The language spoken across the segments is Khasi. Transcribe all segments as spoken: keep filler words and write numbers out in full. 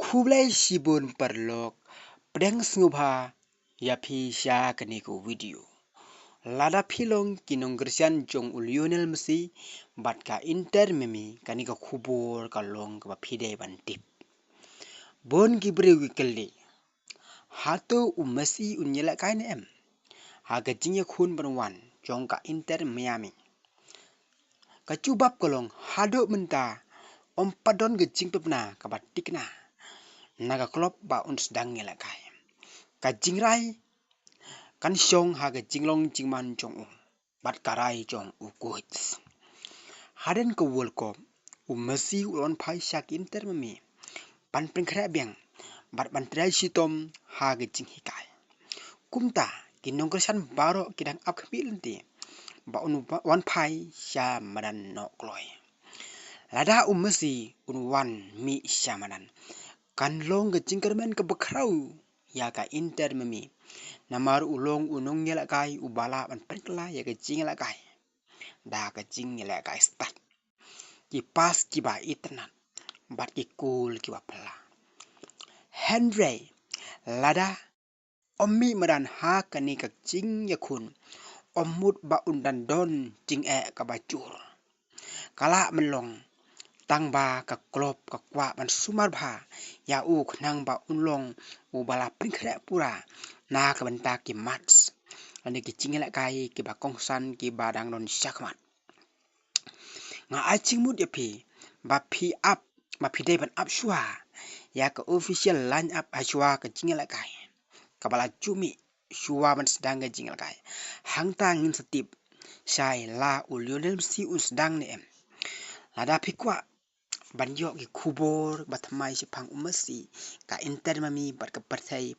Khublei shibun paralok, pdiang sngewbha ïa phi sha kane ka video. Lada phi long ki nongkyrshan jong u Lionel Messi bad ka Inter Miami, kane ka khubor ka long kaba phi dei ban tip. Bun ki briew ki kylli, hato u Messi un ïalehkai ne em ha ka jingïakhun ban wan jong ka Inter Miami? Ka jubab ka long, haduh mynta ym pat don ka jingpynbna kaba thikna na ka klub ba un sdang ïalehkai. Ka jingrai kan shong ha ka jinglong jingman jong u bad ka rai jong u coach. Hadien ka World Cup, u Messi u la wan phai sha ka Inter Miami ban pynkhreh biang bad ban trei shitom ha ka jinghikai. Kumta ki nongkyrshan baroh ki dang ap khmih lynti ba un wan phai sha madan noh kloi. Lada u Messi un wan mih sha madan, kan long ka jingkyrmen kaba khraw ïa ka Inter Miami, namar u long u nongïalehkai uba lah ban pynkylla ïa ka jingïalehkai da ka jingïalehkai stad, ki pass kiba itynnad bad ki goal kiba phylla. Hynrei lada ym mih madan ha kane ka jingïakhun, ym mut ba un dang don jingeh kaba jur. Ka lah ban long tang ba ka klub ka kwah ban sumar bha ïa u khnang ba un long uba la pynkhreh pura na ka bynta ki match lane ki jingïalehkai kiba kongsan kiba dang don shakhmat. Nga ai jingmut ïa phi ba phi ap, ba phi dei ban ap shuwa ïa ka official line up ha shuwa ka jingïalehkai kaba la ju mih shuwa ban sdang ka jingïalehkai. Hangta ngin sa tip shai la u Lionel Messi un sdang ne em. Lada phi kwah ban ïoh ki khubor ba thymmai shaphang u Messi, ka Inter Miami bad ka pyrthei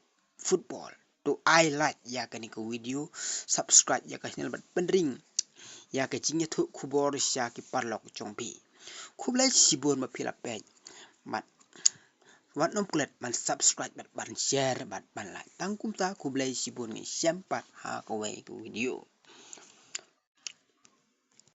football, to ai like ïa kane ka video, subscribe ïa ka channel bad pynring ïa ka jingïathuh khubor sha ki paralok jong phi. Khublei shibun ba phi la peit bad wat nym klet ban subscribe bad ban share bad ban like. Tang kumta, khublei shibun, ngin ïashem pat ha kawei ka video.